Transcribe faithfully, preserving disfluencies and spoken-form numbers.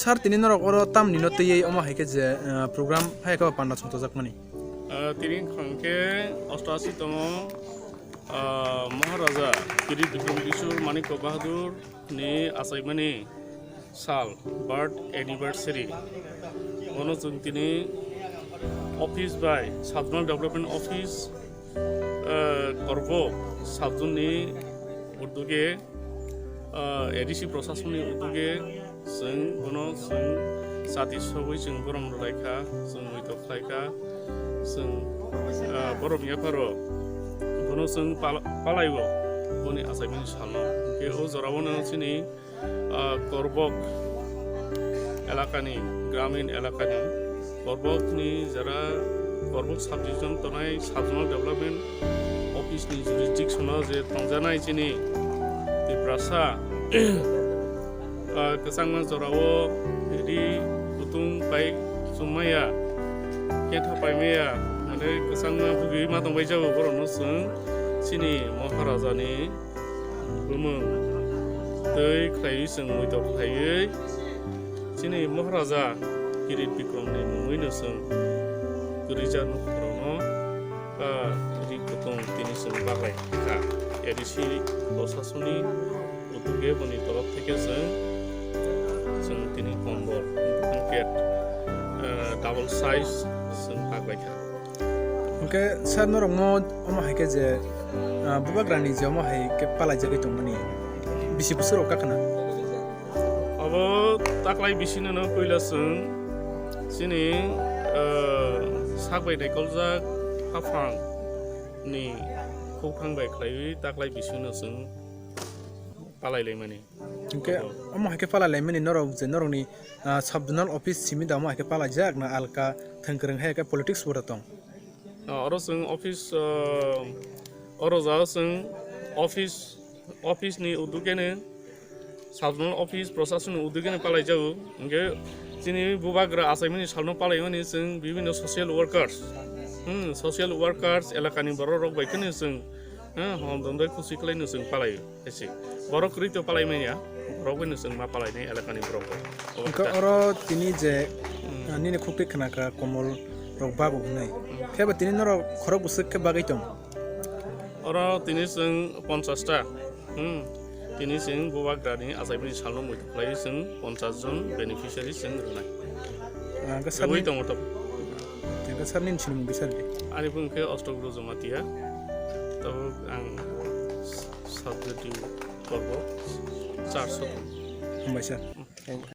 Sir, tini norok oro tamni no twiwi omo hai khe je, ah, program hai khe panda songchajakmani? Ah, tini wngkha hwnkhe osto ashi tomo, ah, Maharaja Kirit Bikram Kishore Manikya Bahadur ni achaimani sal, birth anniversary. Bono chwng tini office bai Sub Zonal Development Office, ah, Korbok Sub Zone ni uduge, ah, A D C Prasasoni uduge chwng bono chwng chati sogwi chwng borom rwlai kha, chwng muitok khlai kha, chwng, ah, borom yapharo bono chwng pal-, palaibo boni achaimani salno. Hwnkhe o jorao no chini, ah, Korbok elakani, gramin elakani, Korbokni jara Korbok subdivision tongnai Sub Zonal Development Office ni jurisdiction o je tongjanai chini Tiprasa, ah, kwchangma jorao ri kutung pai chumaya, ketha paimaya, mane kwchangma bugwi ma tongbai jago, borokno chwng chini Maharaja ni bumung twi khlaiwi chwng muitok khlaiwi chini Maharaja Kirit Bikram ni mungwi no chwng kwrwija nokhrok no, ah, ri kutung tini chwng baklai kha. A D C Prasasoni uduge boni torof theke chwng, chwng tini kombol blanket, ah, double size chwng baklai kha. Hwnkhe sir, norokno omo hai khe je, ah, bubagrani je omo hai khe palaijagwi tongmani bisi bwswk rok kakhna? Abo taklai bisino no puila chwng chini, ah, sak bai naikoljak haphang ni khukthang bai khlaiwi taklai bisino chwng palai laimani. Hwnkhe omo hai khe palai laimani norok je norokni, ah, sub zonal office simi da omo hai khe palaijak na alka thwng kwrwng hai khe politics bo da tong? Ah, oro chwng office, ah, oro jagao chwng office, office ni udukeno, sub zonal office, prasasoni udukeno palaijago. Hwnkhe chini bubagra achaimani salno palaimani chwng bibhinno social workers, hmm, social workers, elakani borok rok bai kheno chwng, hmm, hom dondai khusi khlaino chwng palaio. Ese borok kwrwi to palai manya, borok bai no chwng ma palai nai elakani borok bai. Obo hwnkhe khe ta. Oro tini je, hmm, ah, nini khukti khna kha komol rok bago hwnwi. Hmm. Khe ba tini norok khorok bwswk khe bagwi tong? Oro tini chwng ponchash ta. Hmm. Tini chwng bubagrani achaimani salno muitu khlai chwng ponchash jon beneficiary chwng rwnai. Ah, hwnkhe sir rwui ni, tongo to. Hwnkhe sir nini sinimung kisa rwdi. Ani bung khe Ostoguru Jamatia. Tabuk ang subject Korbo, charso. Hambai sir. Thank you.